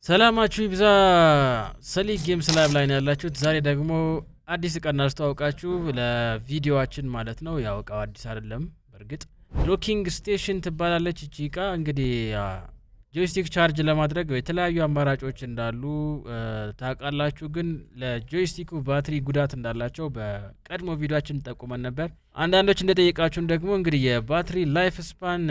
ሰላማችሁ ይብዛ። ሰሊክ Games Lab ላይ ነው ያላችሁት። ዛሬ ደግሞ አዲስ እቃ እናስተዋውቃችሁ ለቪዲዮአችን ማለት ነው። ያው እቃው አዲስ አይደለም በእርግጥ፣ docking station ትባላለች እቺ እቃ። እንግዲህ joystick charge ለማድረግ የተለያዩ አማራጮች እንዳሉ ታውቃላችሁ። ግን ለ joystick ኩ ባትሪ ጉዳት እንዳላቸው በቀድሞ ቪዲዮአችን ጠቁመን ነበር። አንዳንዶች እንደጠየቃችሁን ደግሞ እንግዲህ የባትሪ life span፣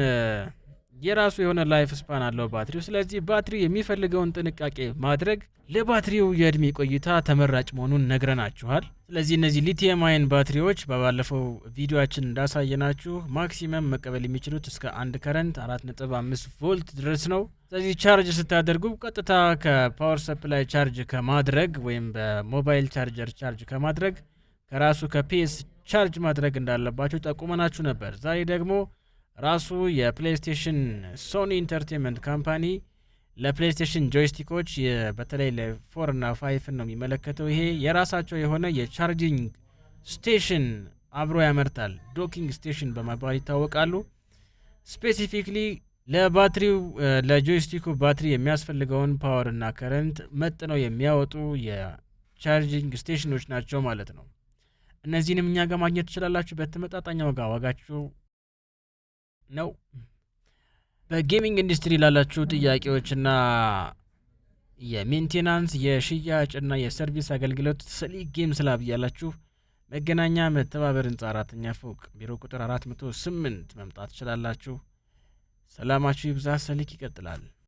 የራሱ የሆነ life span አለው ባትሪው። ስለዚህ ባትሪ የሚፈልገውን ጥንቃቄ ማድረግ ለባትሪው የእድሜ ቆይታ ተመራጭ መሆኑን ነግረናችኋል። ስለዚህ እነዚህ lithium ion ባትሪዎች በባለፈው ቪዲዮአችን እንዳሳየናችሁ maximum መቀበል የሚችሉት እስከ አንድ current 4.5 ቮልት ድረስ ነው። ስለዚህ charge ስታደርጉ ቀጥታ ከ power supply charge ከማድረግ ወይም በ mobile charger charge ከማድረግ ከራሱ ከ PS charge ማድረግ እንዳለባችሁ ጠቁመናችሁ ነበር። ዛሬ ደግሞ ራሱ የ PlayStation Sony Entertainment Company ለ PlayStation joystick ኦች፣ በተለይ ለ 4 እና 5 ነው የሚመለከተው። ይሄ የራሳቸው የሆነ የ charging station አብሮ ያመርታል። Docking station በመባል ይታወቃሉ። Specifically ለባትሪው፣ ለ joystick ኩ ባትሪ የሚያስፈልገውን power እና current መጥነው የሚያወጡ የ charging station ኖች ናቸው ማለት ነው። እነዚህንም እኛ ጋር ማግኘት ትችላላችሁ በተመጣጣኝ ዋጋ፣ ዋጋችሁ ነው። በ gaming industry ላላችሁ ጥያቄዎችና የ maintenance፣ የሽያጭና የ service አገልግሎት ሰሊክ Games Lab እያላችሁ መገናኛ መተባበር ህንጻ አራተኛ ፎቅ ቢሮ ቁጥር 408 መምጣት ትችላላችሁ። ሰላማችሁ ይብዛ። ሰሊክ ይቀጥላል።